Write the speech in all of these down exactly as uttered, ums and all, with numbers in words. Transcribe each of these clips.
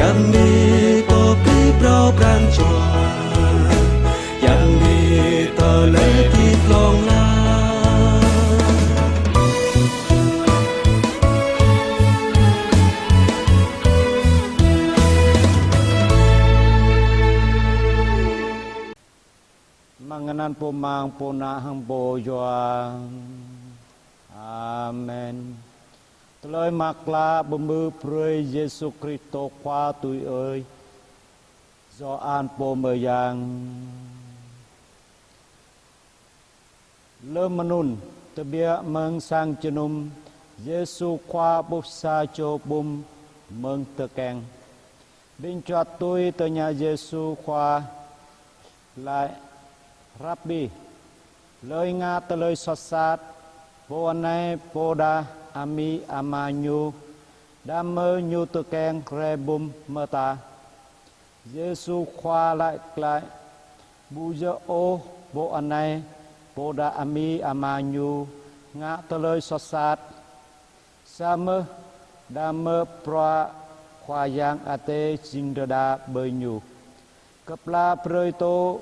Yang ni pơplih phrâo pran jua, yang ni tơlơi tit hlŏng lar. Amăng anăn Pô Ama, Pô Ană hăng Pô Yuăn. Amen. Tơlơi mơak klă pơhmư̆ brơi Yêsu Kristô Khua tui ơi Yôhan pô mơyang. Lơm anŭn, tơbiă mơ̆ng sang jơnum, Yêsu Khua ƀuh sa čô bum mơ̆ng tơkeng. Ƀing čuăt tui tơña Yêsu Khua laĭ: Rabbi, hlơi ngă tơlơi soh sat, pô anai ƀôdah amĭ ama ñu, đah mơ̆ ñu tơkeng rai bum mơta? Yêsu Khua laĭ glaĭ: Ƀu djơ̆ ôh pô anai ƀôdah amĭ ama ñu ngă tơlơi soh sat, samơ̆ đah mơ̆ bruă Khua Yang Adai jing rơđah ƀơi ñu. Kơplah brơi tŭ,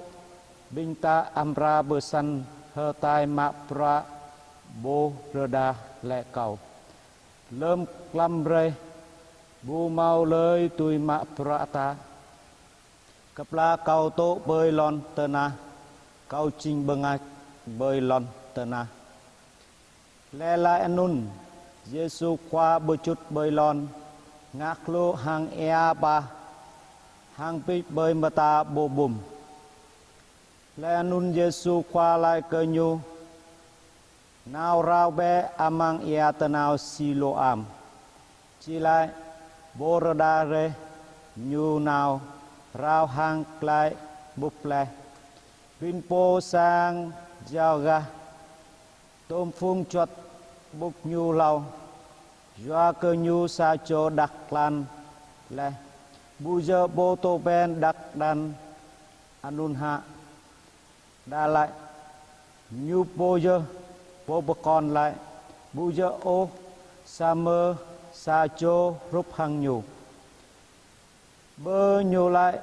ƀing ta amra pơsăn hơtai mă bruă pô rơđah lĕ Kâo. Lơm klăm rai, ƀu hmâo hlơi tui mă bruă ta. Kơplah Kâo tŭ ƀơi lŏn tơnah, Kâo jing bơngač ƀơi lŏn tơnah. Laĭ laih anŭn, Yêsu Khua pơčŭt ƀơi lŏn, ngă hlô̆ hăng ia bah, hăng pĭt ƀơi mơta pô bum. Laih anŭn Yêsu Khua laĭ kơ ñu: Nao rao bĕ amăng ia tơnao Silôam. Či laĭ: Pô rơđah rai. Ñu nao rao hăng glaĭ ƀuh laih. Ƀing pô sang jao gah, tôm phung čuăt ƀuh ñu hlâo, yua kơ ñu sa čô đăk đăn laih, ƀu djơ̆ pô tŏ ƀen đăk đăn anŭn hă? Đa laĭ: Ñu pô yơh. Pô pơkŏn laĭ: Ƀu djơ̆ ôh, samơ̆ sa čô hrup hăng ñu. Bơ ñu laĭ: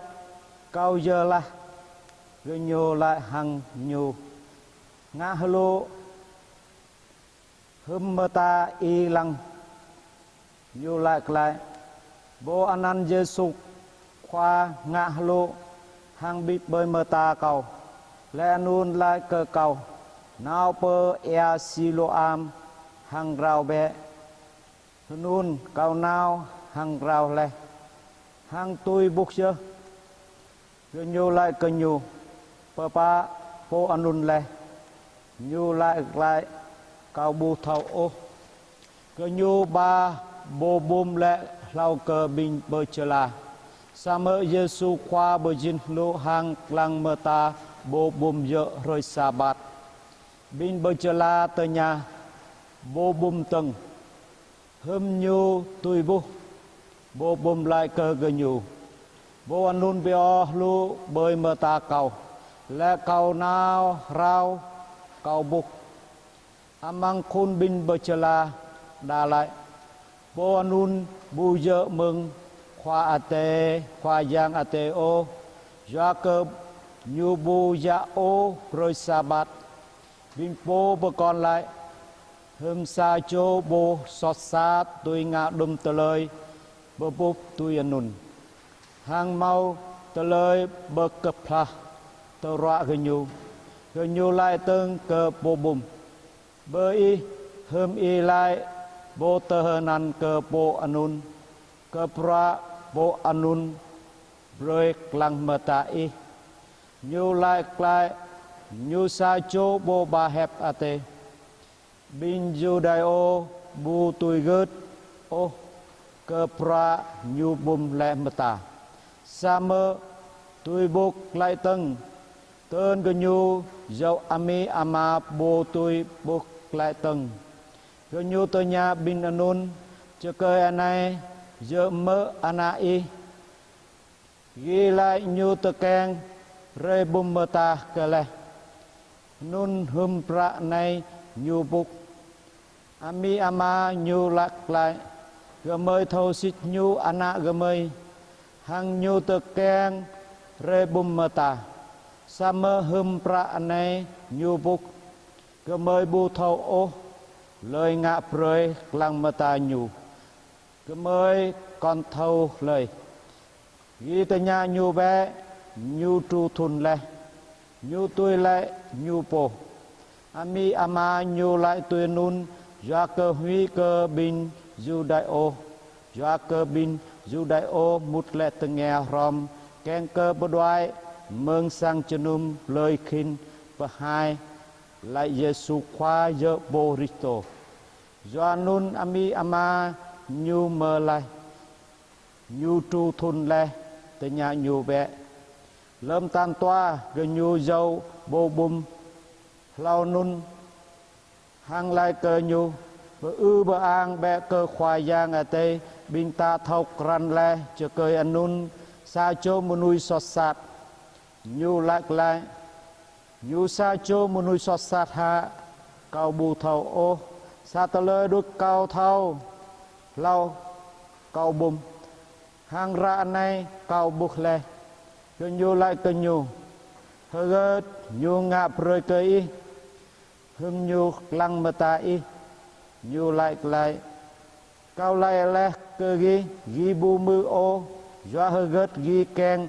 Kâo yơh lah. Gơñu laĭ hăng ñu: Ngă hlô̆, hưm mơta ih lăng. Ñu laĭ glaĭ: Pô anăn Yêsu Khua ngă hlô̆ hăng pĭt ƀơi mơta kâo, laih anŭn laĭ kơ kâo: Nao pơ ia Silôam hăng rao bĕ. Hơnŭn kâo nao hăng rao laih, hăng tui ƀuh yơh. Gơñu laĭ kơ ñu: Pơpă pô anŭn laih. Ñu laĭ glaĭ: Kâo ƀu thâo ôh. Gơñu ba pô bum lĕ hlâo kơ ƀing Bơčơlah. Samơ̆ Yêsu Khua pơjing hlô̆ hăng lăng mơta pô bum djơ̆ hrơi Sabat. Ƀing Bơčơlah tơña pô bum dơ̆ng: Hưm ñu tui ƀuh? Pô bum laĭ kơ gơñu: Pô anŭn pioh hlô̆ ƀơi mơta kâo, laih kâo nao rao, kâo ƀuh. Amăng khul ƀing Bơčơlah đa laĭ: Pô anŭn ƀu djơ̆ mơ̆ng Khua Adai, Khua Yang Adai ôh, yua kơ ñu ƀu djă ôh hrơi Sabat. Ƀing pô pơkŏn laĭ: Hưm sa čô pô soh sat tui ngă đŭm tơlơi pơƀuh tui anŭn, hăng hmâo tơlơi pơkơplah tơdruă gơñu. Gơñu laĭ dơ̆ng kơ pô bum: Bơ ih, hưm ih laĭ pô tơhơnăn kơ pô anŭn, kơ bruă pô anŭn brơi lăng mơta ih? Ñu laĭ glaĭ: Ñu sa čô pô ba hiăp Adai. Ƀing Yuđêô ƀu tui gưt ôh kơ bruă ñu bum lĕ mơta, samơ̆ tui ƀuh glaĭ dơ̆ng. Tơl gơñu djơ̆ amĭ ama ƀu tui ƀuh glaĭ dơ̆ng. Gơñu tơña ƀing anŭn: Čơkơi anai djơ̆ mơ̆ ană ih? Gih laĭ ñu tơkeng rai bum mơta kơ laih. Anŭn hưm bruă anai ñu ƀuh? Amĭ ama ñu laĭ glaĭ: Gơmơi thâo sĭt ñu ană gơmơi. Hăng ñu tơkeng rai bum mơta, samơ̆ hưm prăk anai ñu ƀuh. Gơmơi ƀu thâo ôh hlơi ngă brơi lăng mơta ñu. Gơmơi kŏn thâo hlơi. Gih tơña ñu bĕ, ñu truh thŭn laih, ñu tui laĭ ñu pô. Amĭ ama ñu laĭ tui anŭn yua kơ huĭ kơ ƀing Yuđaiô, yua kơ ƀing Yuđaiô mŭt laih tơngia hrŏm kiăng kơ pơđuaĭ mơ̆ng sang jơnum hlơi khĭn pơhaih laĭ Yêsu Khua yơh Pô Kristô. Yua anŭn amĭ ama ñu mơlaih, ñu truh thŭn laih, tơña ñu bĕ. Lơm tal dua gơñu jao pô bum hlâo anŭn hăng laĭ kơ ñu: Pơư pơang bĕ kơ Khua Yang Adai, ƀing ta thâo krăn laih čơkơi anŭn sa čô mơnuih soh sat. Ñu laĭ glaĭ: Ñu sa čô mơnuih soh sat hă? Kâo ƀu thâo ôh. Sa tơlơi đôč kâo thâo: hlâo kâo bum, hăng ră anai kâo ƀuh laih. Gơñu laĭ kơ ñu: Hơgơt ñu ngă brơi kơ ih, hưm ñu lăng mơta ih? Ñu laĭ glaĭ: Kâo laĭ laih kơ gih, gih ƀu hmư̆ ôh. Yua hơgơt gih kiăng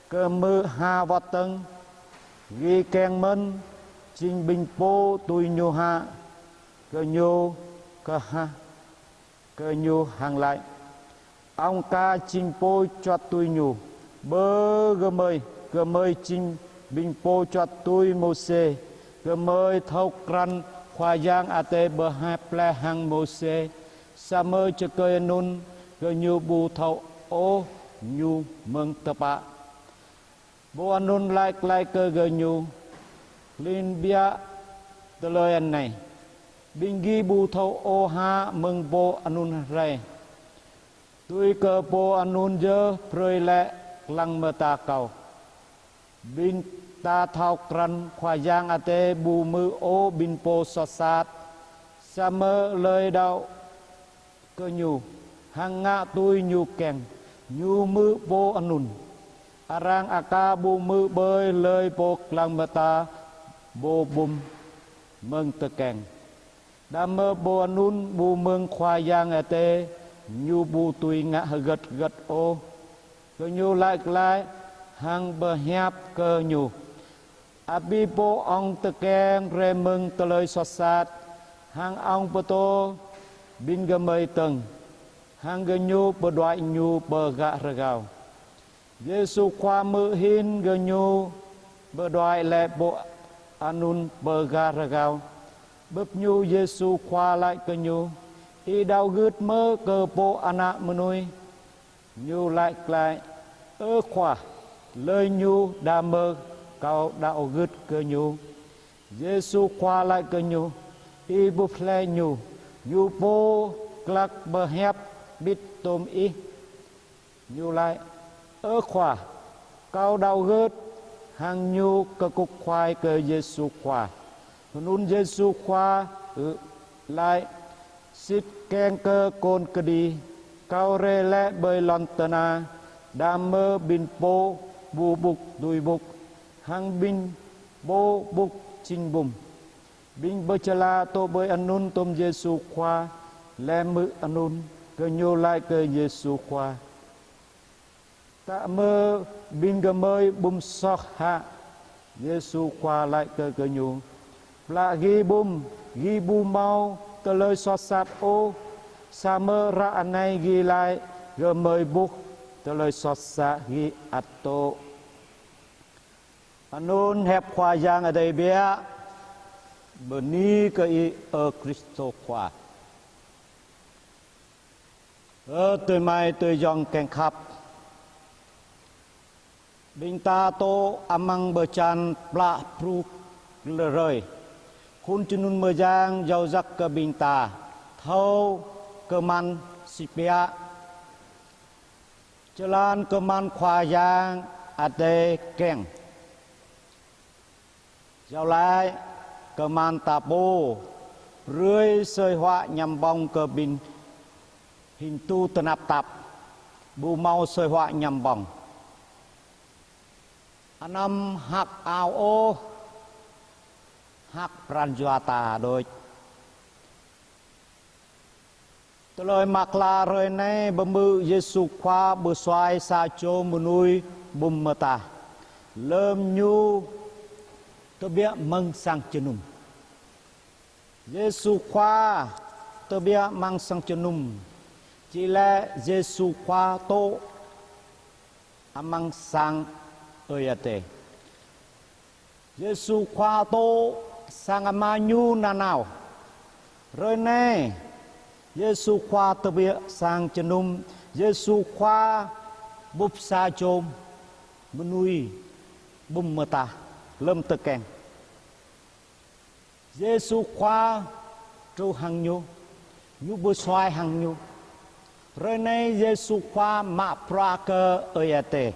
kơ hmư̆ ha wơ̆t dơ̆ng? Gih kiăng mơ̆n jing ƀing pô tui ñu hă? Gơñu kơhah kơ ñu hăng laĭ: Ŏng ka jing pô juăt tui ñu. Bơ gơmơi, gơmơi jing ƀing pô juăt tui Môsê. Gơmơi thâo krăn Khua Yang Adai pơhiăp laih hăng Môsê. Samơ̆ čơkơi anŭn gơñu ƀu thâo ôh ñu mơ̆ng tơpă. Pô anŭn laĭ glaĭ kơ gơñu: Klin biă tơlơi anai, ƀing gih ƀu thâo ôh hă mơ̆ng pô anŭn rai, tui kơ pô anŭn yơh brơi laih lăng mơta kâo? Ƀing ta thâo krăn Khua Yang Adai ƀu hmư̆ ôh ƀing pô soh sat, samơ̆ hlơi đaŏ kơ ñu hăng ngă tui ñu kiăng, ñu hmư̆ pô anŭn. Arăng aka ƀu hmư̆ ƀơi hlơi pô lăng mơta pô bum mơ̆ng tơkeng. Đah mơ̆ pô anŭn ƀu mơ̆ng Khua Yang Adai, ñu ƀu dưi ngă hơgơt hơgơt ôh. Gơñu laĭ glaĭ hăng pơhiăp kơ ñu: Abih pô ŏng tơkeng rai mơ̆ng tơlơi soh sat, hăng ŏng pơtô ƀing gơmơi dơ̆ng. Hăng gơñu pơđuaĭ ñu pơ gah rơgao. Yêsu Khua hmư̆ hĭn gơñu pơđuaĭ laih pô anŭn pơ gah rơgao. Bưp ñu Yêsu Khua laĭ kơ ñu: Ih đaŏ gưt mơ̆ kơ Pô Ană Mơnuih? Ñu laĭ glaĭ: Ơ Khua, hlơi ñu đah mơ̆ kâo đaŏ gưt kơ ñu? Yêsu Khua laĭ kơ ñu: Ih ƀuh laih ñu, ñu pô glăk pơhiăp ƀiă tôm ih. Ñu laĭ: Ơ Khua, kâo đaŏ gưt. Hăng ñu kơkuh kuai kơ Yêsu Khua. Hơnŭn Yêsu Khua laĭ: Sĭt kiăng kơ kŏn kơđi, kâo rai laih ƀơi lŏn tơnah, đah mơ̆ ƀing pô ƀu ƀuh dưi ƀuh, hăng ƀing pô ƀuh jing bum. Ƀing pơčơla dŏ ƀơi anŭn tôm Yêsu Khua, laih hmư̆ anŭn, gơñu laĭ kơ Yêsu Khua: Tă mơ̆ ƀing gơmơi bum soh hă? Yêsu Khua laĭ kơ gơñu: Plah gih bum, gih ƀu hmâo tơlơi soh sat ôh, samơ̆ ră anai gih laĭ gơmơi ƀuh, tơlơi soh sat gih ăt dŏ. Anŭn hiăp Khua Yang Adai biă. Bơni kơ Ih, ơ Kristô Khua. Ơ adơi amai adơi ayŏng kiăng khăp, ƀing ta dŏ amăng bơyan plah bruh hlơi hrơi. Khul Jơnum Mơyang iâu jak kơ ƀing ta thâo kơman sĭt biă. Jơlan kơman Khua Yang Adai kiăng. Iâu laĭ kơman ta pô, brơi asơi huă ñăm ƀơ̆ng kơ ƀing hơntu tơnap tap. ƀu hmâo asơi huă ñăm ƀơ̆ng. Anăm hăk ao ôh, hăk pran jua ta đôč. Tơlơi mơak klă hrơi anai pơhmư̆ Yêsu Khua pơsuaih sa čô mơnuih bum mơta. Lơm ñu tơbiă amăng sang jơnum. Yêsu Khua tơbiă amăng sang jơnum. Či lĕ Yêsu Khua dŏ amăng sang Ơi Adai. Yêsu Khua dŏ sang Ama ñu nanao. Hrơi anai, Yêsu Khua tơbiă sang jơnum, Yêsu Khua bưp sa čô mơnuih bum mơta lơm tơkeng. Yêsu Khua truh hăng ñu, ñu pơsuaih hăng ñu. Hrơi anai Yêsu Khua mă bruă kơ Ơi Adai.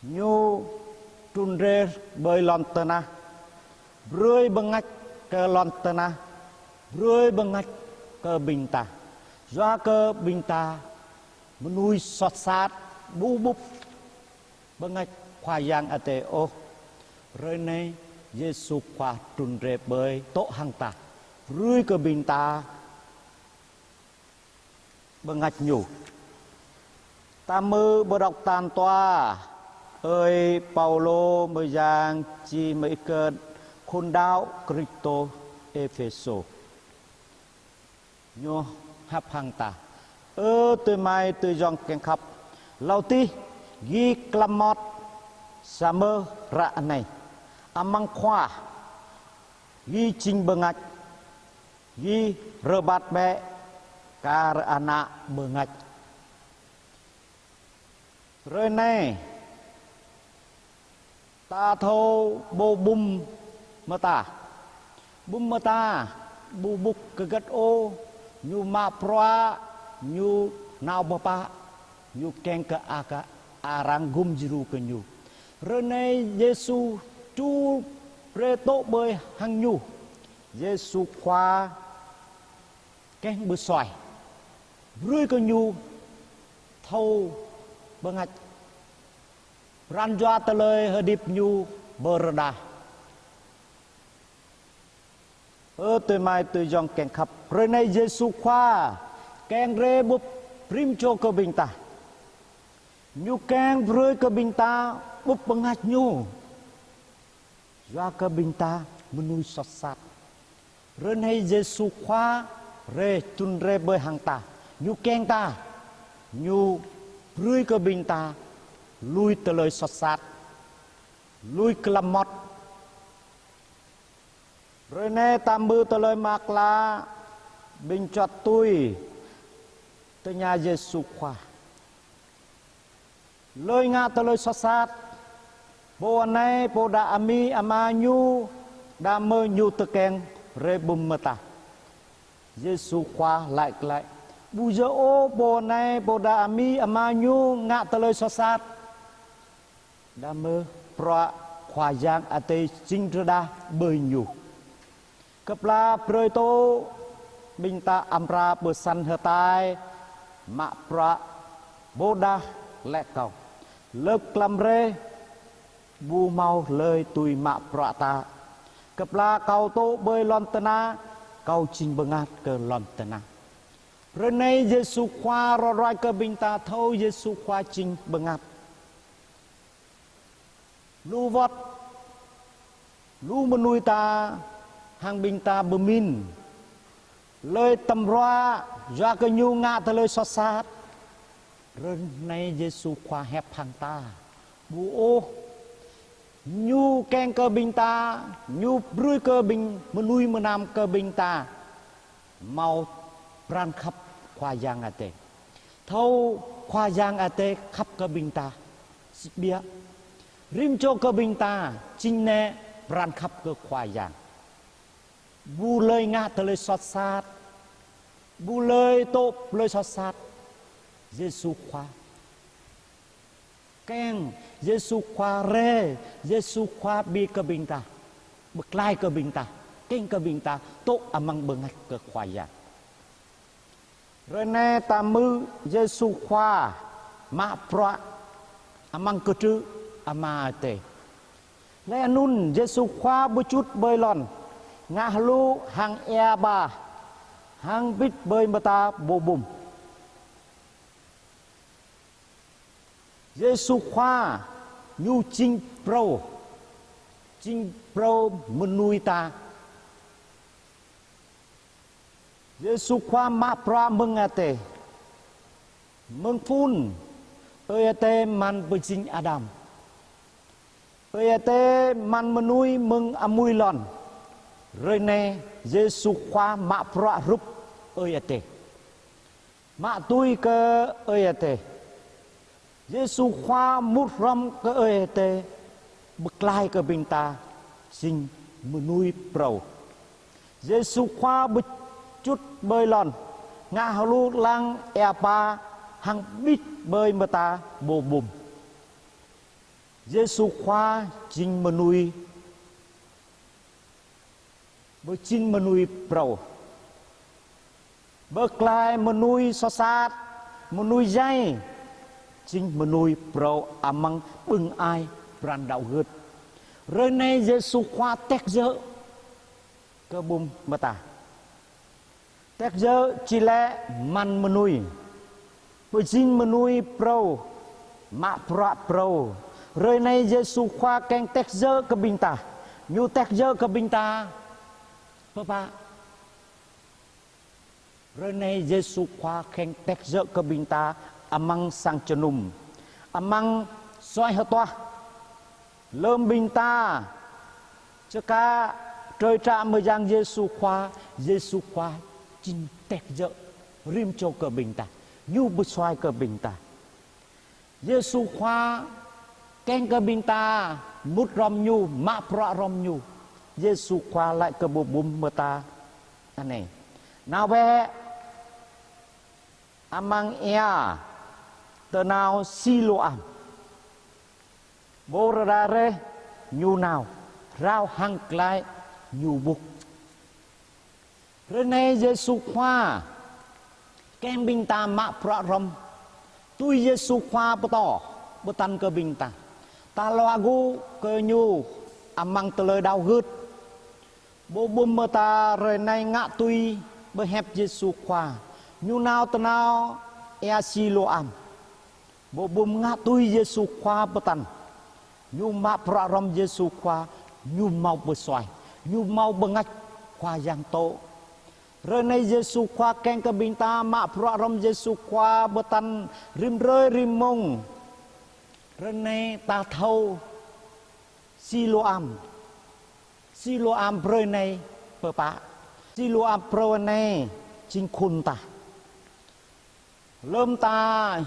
Ñu trŭn rai ƀơi lŏn tơnah, brơi bơngač kơ lŏn tơnah, brơi bơngač kơ ƀing ta. Yua kơ ƀing ta mơnuih soh sat ƀu bưp bơngač Khua Yang Adai ôh. Hrơi anai Yêsu Khua trŭn rai ƀơi dŏ hăng ta, brơi kơ ƀing ta bơngač ñu. Ta hmư̆ bơdŏk tal dua, ơi Paulô mơyang či mơit kơ khul đaŏ Kristô Êphêsô. Ñu hiăp hăng ta: Ơ adơi amai adơi ayŏng kiăng khăp, hlâo adih gih klăm mŏt samơ̆ ră anai, amăng Khua gih jing bơngač, gih rơbat bĕ kar ană bơngač. Hrơi anai, ta thâo pô bum mơta. Bum mơta ƀu bưp hơget ôh, ñu mă bruă, ñu nao pơpă, ñu kiăng kơ aka-, arăng gum djru kơ ñu. Hrơi anai Yêsu ču rai dŏ ƀơi hăng ñu. Yêsu Khua kiăng pơsuaih, brơi kơ ñu thâo bơngač, pran jua tơlơi hơdip ñu pơrơđah. Ơ adơi amai adơi ayŏng kiăng khăp, hrơi anai Yêsu Khua kiăng rai bưp rĭm čô kơ ƀing ta. Ñu kiăng brơi kơ ƀing ta bưp bơngač ñu. Yua kơ ƀing ta mơnuih soh sat. Hrơi anai Yêsu Khua rai trŭn rai ƀơi hăng ta. Ñu kiăng ta. Ñu brơi kơ ƀing ta lui tơlơi soh sat, lui klăm mŏt. Hrơi anai ta hmư̆ tơlơi mơak klă, ƀing čuăt tui tơña Yêsu Khua: Hlơi ngă tơlơi soh sat? Pô anai pô đaŏ amĭ ama ñu, đah mơ̆ ñu tơkeng rai bum mơta? Yêsu Khua laĭ glaĭ: Ƀu djơ̆ ôh pô anai pô đaŏ amĭ ama ñu ngă tơlơi soh sat, đah mơ̆ bruă Khua Yang Adai jing rơđah ƀơi ñu. Kơplah brơi dŏ, ƀing ta amra pơsăn hơtai mă bruă ƀôdah lĕ kâo. Lơm klăm rai, ƀu hmâo hlơi tui mă bruă ta. Kơplah kâo dŏ ƀơi lŏn tơnah, kâo jing bơngač kơ lŏn tơnah. Hrơi anai Yêsu Khua ruai ruai kơ ƀing ta thâo Yêsu Khua jing bơngač. Lu wơ̆t, lu mơnuih ta hăng ƀing ta pơmĭn hlơi tơm ruă, yua kơ ñu ngă tơlơi soh sat. Hrơi anai Yêsu Khua hiăp hăng ta: Ƀu ôh. Ñu kiăng kơ ƀing ta, ñu brơi kơ ƀing mơnuih mơnam kơ ƀing ta hmâo pran khăp Khua Yang Adai. Thâo Khua Yang Adai khăp kơ ƀing ta sĭt biă. Rĭm čô kơ ƀing ta jing nĕ pran khăp kơ Khua Yang. Ƀu hlơi ngă tơlơi soh sat, ƀu hlơi dŏ hlơi soh sat. Yêsu Khua kiăng, Yêsu Khua rai, Yêsu Khua ƀing kơ ƀing ta, pơklaih kơ ƀing ta, kiăng kơ ƀing ta dŏ amăng bơngač kơ Khua Yang. Hrơi anai ta hmư̆ Yêsu Khua mă bruă amăng kơtrư̆ Ama Adai. Laih anŭn Yêsu Khua ƀu čut ƀơi lŏn, ngă hluh hăng ia ba, hăng bit ƀơi mơta ƀô̆ ƀum. Yêsu Khua ñu jing phrâo, jing phrâo mơnuih ta. Yêsu Khua mă bruă mơ̆ng Adai. Mơ̆ng phŭn Ơi Adai mơ̆n pơjing Adam. Ơi Adai mơ̆n mơnuih mơ̆ng amui lŏn. Hrơi anai Yêsu Khua mă bruă hrup Ơi Adai. Mă tui kơ Ơi Adai. Yêsu Khua mŭt hrŏm kơ Ơi Adai, pơklaih kơ ƀing ta jing mơnuih phrâo. Yêsu Khua ƀu čut ƀơi lŏn, ngă hluh lăng ia ba hăng bit ƀơi mơta ƀô̆ ƀum. Yêsu Khua jing mơnuih pơjing mơnuih phrâo. Pơklaih mơnuih soh sat, mơnuih djai, jing mơnuih phrâo amăng bưng ai pran đaŏ gưt. Hrơi anai Yêsu Khua tĕk djơ̆ kơ ƀum mơta. Tĕk djơ̆ či lĕ mơ̆n mơnuih. Pơjing mơnuih phrâo, mă bruă phrâo. Hrơi anai Yêsu Khua kiăng tĕk djơ̆ kơ ƀing ta. Ñu tĕk djơ̆ kơ ƀing ta. Pơpă. Hrơi anai Yêsu Khua kiăng tĕk djơ̆ kơ ƀing ta amăng sang jơnum. Amăng suaih hơtuah. Lơ̆m ƀing ta čơkă trơi tră mơyang Yêsu Khua, Yêsu Khua jing tĕk djơ̆ rĭm čô kơ ƀing ta. Ñu pơsuaih kơ ƀing ta. Yêsu Khua kiăng kơ ƀing ta mŭt hrŏm ñu, mă bruă hrŏm ñu. Yêsu Khua laĭ kơ ƀô̆ ƀum mơta anai: Nao bĕ amăng ia tơnao Siloam. Ƀô̆ rơđah rai ñu nao, rao hăng glaĭ ñu ƀuh. Hrơi anai Yêsu Khua kiăng ƀing ta mă bruă hrŏm. Tui Yêsu Khua pơtô, pơtă kơ ƀing ta. Ta luă gŭ kơ ñu amăng tơlơi đaŏ gưt. Ƀô̆ ƀum mơta hrơi anai ngă tui pơhiăp Yêsu Khua. Ñu nao tơnao ia Siloam. Ƀô̆ ƀum ngă tui Yêsu Khua pơtă. Ñu mă bruă hrŏm Yêsu Khua, ñu hmâo pơsuaih, ñu hmâo bơngač Khua Yang tŏ. Hrơi anai Yêsu Khua kiăng kơ ƀing ta mă bruă hrŏm Yêsu Khua pơtă rĭm hrơi rĭm mông. Hrơi anai ta thâo Siloam. Siloam hrơi anai pơpă. Siloam hrơi anai jing khul ta. Lơ̆m ta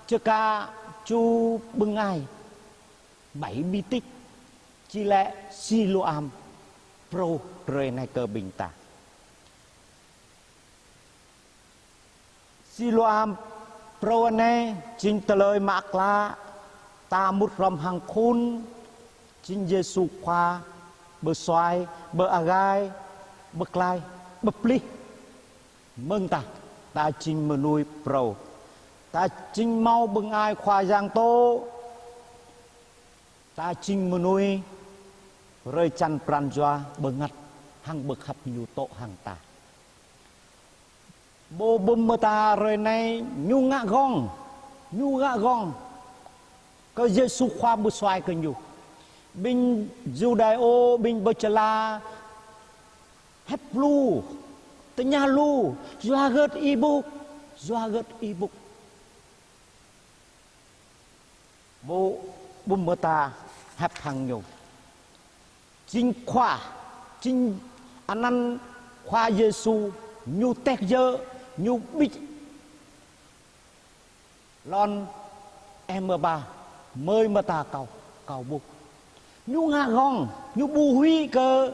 čơkă ču bưng ai, bảy bi tích, či lĕ Siloam phrâo hrơi anai kơ ƀing ta. Siloam phrâo anai jing tơlơi mơak klă, ta mŭt hrŏm hăng khul, jing Yêsu Khua pơsuaih, pơagaih, pơklaih, pơplih. Mơ̆ng ta, ta jing mơnuih phrâo. Ta jing hmâo bưng ai Khua Yang tŏ. Ta jing mơnuih hrơi čan pran jua bơngăt hăng pơkhăp ñu tŏ hăng ta. Ƀô̆ ƀum mơta hrơi anai ñu ngă gơ̆ng, ñu ngă gơ̆ng kơ Yêsu Khua pơsuaih kơ ñu. Ƀing Yuđêô, ƀing pơčơla, hiăp lu, tơña lu, yua hơget ih ƀuh, yua hơget ih ƀuh. Ƀô̆ ƀum mơta hiăp hăng ñu. Jing Khua, jing anăn Khua Yêsu, ñu tĕk djơ̆, ñu bĭt lŏn, ih mơ̆ ba, mơi mơta kâo, kâo ƀuh. Ñu ngă gơ̆ng, ñu ƀu huĭ kơ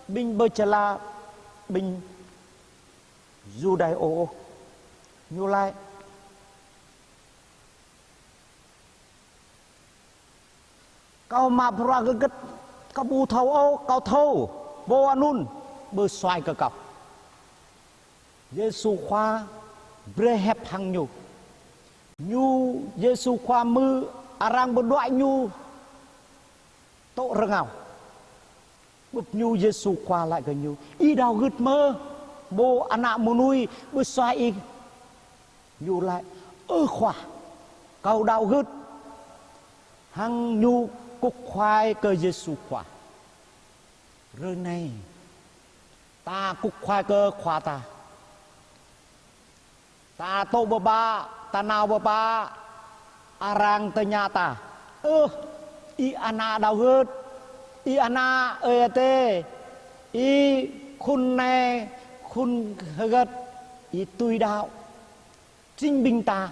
ƀing pơčơla, ƀing Yuđêô ôh. Ñu laĭ: Kâo mă bruă hơget kâo ƀu thâo ôh, kâo thâo pô anŭn pơsuaih kơ kâo. Yêsu Khua brơi hiăp hăng ñu. Ñu Yêsu Khua hmư̆ arăng pơđuaĭ ñu tŏ rơngiao. Bưp ñu Yêsu Khua laĭ kơ ñu: "Ih đaŏ gưt mơ̆, pô Ană Mơnuih pơsuaih ih?" Ñu laĭ: "Ơ Khua, kâo đaŏ gưt." Hăng ñu kŭk khuai kơ Yêsu Khua. Hrơi anai, ta kŭk khuai kơ Khua ta. Ta tŏ pơpă, ta nao pơpă, arăng tơña ta: "Ơ, ih ană đaŏ gưt, ih ană Ơi Adai, ih khul anai, khul hơgĕt, ih tui đaŏ?" Jing ƀing ta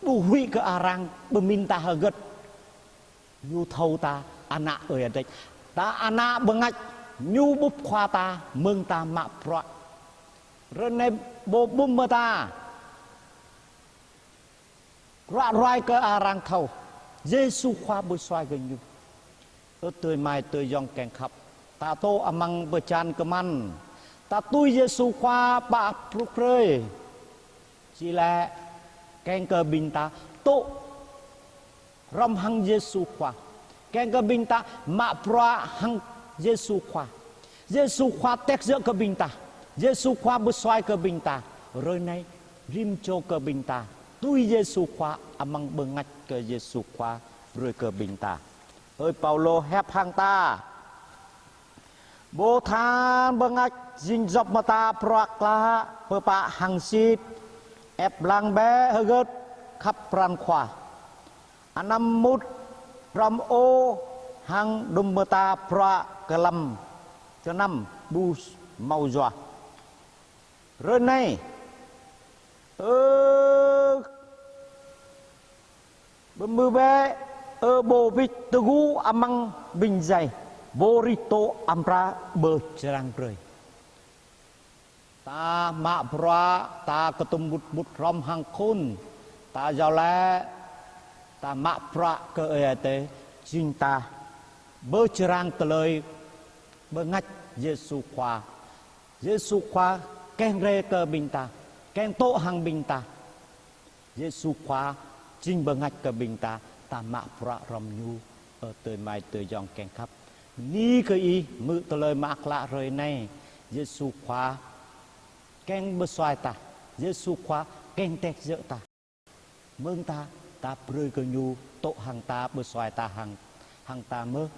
ƀu huĭ kơ arăng pơmĭn ta hơgĕt. Ñu thâo ta ană Ơi Adai, ta ană bơngač, ñu bưp Khua ta mơ̆ng ta mă bruă. Hrơi anai pô bưp mơ̆ ta? Ră ruai kơ arăng thâo, Yêsu Khua pơsuaih kơ ñu. Ơ adơi amai adơi ayŏng kiăng khăp, ta tŏ amăng pơčan kơmăn, ta tui Yêsu Khua pă pluh hrơi. Či lĕ kiăng kơ ƀing ta tŏ hrŏm hăng Yêsu Khua. Kiăng kơ ƀing ta mă bruă hăng Yêsu Khua. Yêsu Khua tĕk djơ̆ kơ ƀing ta. Yêsu Khua pơsuaih kơ ƀing ta. Hrơi anai, rĭm čô kơ ƀing ta tui Yêsu Khua, amăng bơngač kơ Yêsu Khua brơi kơ ƀing ta. Ơi Paulô hiăp hăng ta: Pô than bơngač jing djŏp mơta bruă klă, pơpă hăng sĭt, ĕp lăng bĕ hơgĕt khăp pran Khua. Anăm mŭt hrŏm ôh hăng đŭm mơta bruă kơnăm, kơnăm ƀu hmâo yua. Hrơi anai, ơ, pơhmư̆ bĕ, ơ pô pĭt tơgŭ amăng ƀing djai, pô rĭh tŏ amra pơčrang brơi. Ta mă bruă, ta kơtŭm mŭt mŭt hrŏm hăng khul, ta iâu laĭ, ta mă bruă kơ Ơi Adai, jing ta pơčrang tơlơi bơngač Yêsu Khua. Yêsu Khua kiăng rai kơ ƀing ta, kiăng tŏ hăng ƀing ta. Yêsu Khua jing bơngač kơ ƀing ta, ta mă bruă hrŏm ñu. Ơ adơi amai adơi ayŏng kiăng khăp, bơni kơ ih hmư̆ tơlơi mơak klă hrơi anai. Yêsu Khua kiăng pơsuaih ta, Yêsu Khua kiăng tĕk djơ̆ ta. Mơ̆ng ta, ta brơi kơ ñu tŏ hăng ta, pơsuaih ta hăng, hăng ta mơ̆.